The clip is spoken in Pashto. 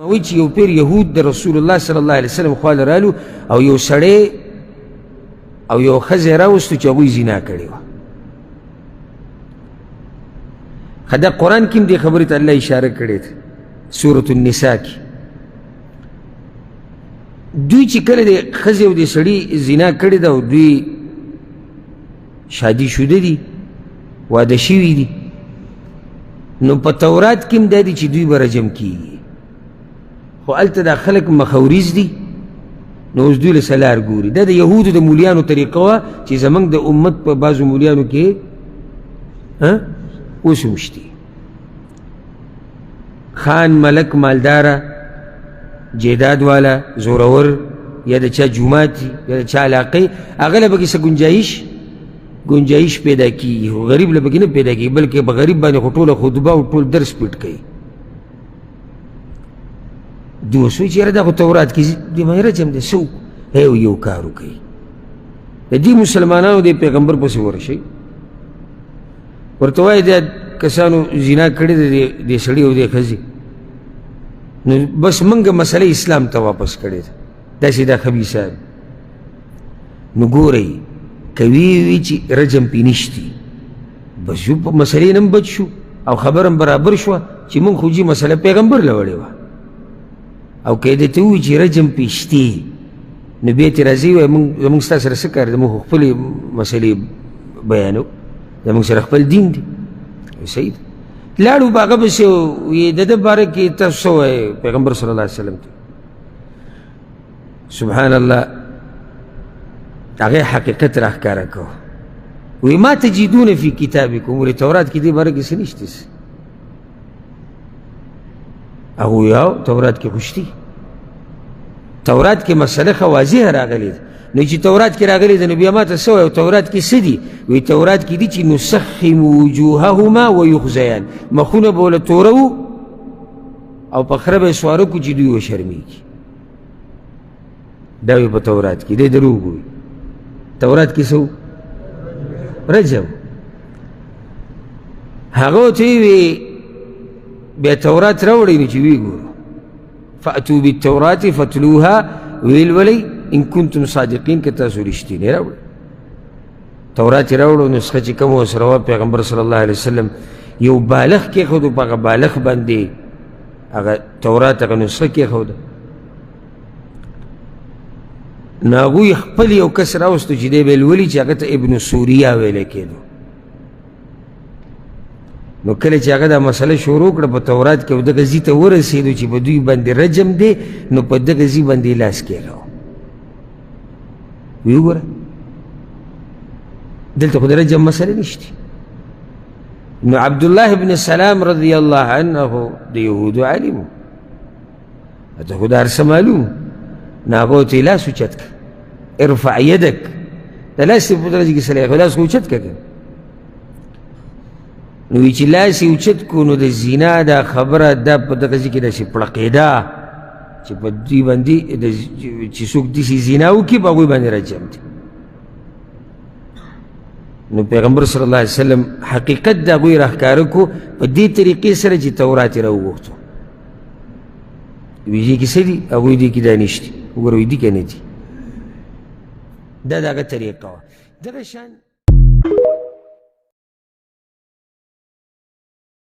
وایي چې یو پیر یهود د رسول الله صلی الله علیه وسلم خواله رالو او یو سړی او یو ښځه یې راوستو چې هغوی زنا کړې وه. ښه، دا قرآن کې هم دې خبرې ته الله اشاره کړې ده، سورة النساء کې. دوی چې کله د ښځې او د سړي زنا کړې ده او دوی شادي شده دي، واده شوي دي، نو په تورات کې هم دا دي چې دوی به رجم کېږي. خو هلته دا خلک مخوریز دي، نو اوس دوی له څه لار ګوري. دا د یهودو د مولیانو طریقه وه چې زموږ د امت په بعضو مولیانو کې اوس هم شتي. خان، ملک، مالداره، جیداد والا، زورور، یا د چا جومات یا د چا علاقې، هغه له پکې څه گنجایش پیدا کېږي، خو غریب له پکې نه پیدا کېږي، بلکې په غریب باندې خو ټوله خطبه او ټول درس پټ کوي. دوی اوس وایي چې یاره دا خو تورات کې دې باندې رجم دی، څه وکړو؟ یو کار وکړئ، د دې مسلمانانو د پیغمبر پسې ورشئ، ورته وایي دا کسانو زنا کړې ده دې سړي او دې ښځې، نو بس موږ مسله اسلام ته واپس کړې ده، داسې دا خبیثان. نو ګورئ که ویې وي چې رجم پې نشتي، بس یو په مسلې نه هم بچ شو او خبره هم برابر شوه چې موږ خو جي مسله پیغمبر له وړې وه. او که یې درته ووایي چې رجم پې شتي، نو بیا ترې راځي وایي زموږ ستا سره څه کار دی، موږ خو خپلې مسلې بیانو، زموږ سره خپل دین دی. صحیح ده. لاړو په هغه پسې ویې د ده باره کې تاسو څه وایئ پیغمبر صلی الله علیه وسلم ته؟ سبحان الله، هغې حقیقت راښکاره کړو. وی ما تجدون فی کتابکم، ولې تورات کې دې باره کې څه نشته؟ هغوی او تورات کې خو شتي، تورات کې مسله ښه واضحه راغلې ده. نو چې تورات کې راغلې ده نو بیا ما ته څه وایي؟ تورات کې څه دي؟ وی تورات کې دي چې نسخم وجوههما ویخزیان، مخونه به ورله توروو او په خره به یې سواره کړو چې دوی وشرمېږي. دا وی په تورات کې دی، دروغ وي. تورات کې څه و؟ رجم. هغه ورته وویل بیا تورات راوړئ نو چې ویې ګورو. فأتوا بالتوراة فاتلوها، ویل ولئ ان کنتم صادقین، که تاسو رښتیني راوړئ. تورات یې راوړو، نسخه چې کومه ورسره وه پیغمبر صلی الله علیه وسلم یو بالغ کېښودو، په هغه بالغ باندې هغه تورات هغه نسخه کېښوده. نو هغوی خپل یو کس راوستو چې دی به لولي، چې هغه ته ابن سوریا ویلی کېدو. نو کله چې هغه دا مسله شروع کړه په تورات کې او دغه ځای ته ورسېدو چې په دوی باندې رجم دی، نو په دغه ځای باندې لاس کېښود. وی وګوره دلته خو د رجم مسله نشته. نو عبدالله بن سلام رضی الله عنه د یهودو عالم و، ته خو دا هر څه معلوم. نو هغه ورته یې لاس اوچت کړ، ارفع یدک، د لاس یې په درجه کې سړی خو لاس خو اوچت کړه که. نو وایي چې لاس یې اوچت کړو، نو د زنا دا خبره دا په دغه ځای کې داسې پړقېده چې په دوی باندې چې څوک داسې زنا وکړي په هغوی باندې رجم دی. نو پیغمبر صلی الله علیه وسلم حقیقت د هغوی راښکاره کړو په دې طریقې سره چې تورات یې راوغوښتو. ویجې کې څه دي؟ هغوی دې کې دا نشتي، وګوره وایي دي که نه دي. دا د هغه طریقه وه. دغه شان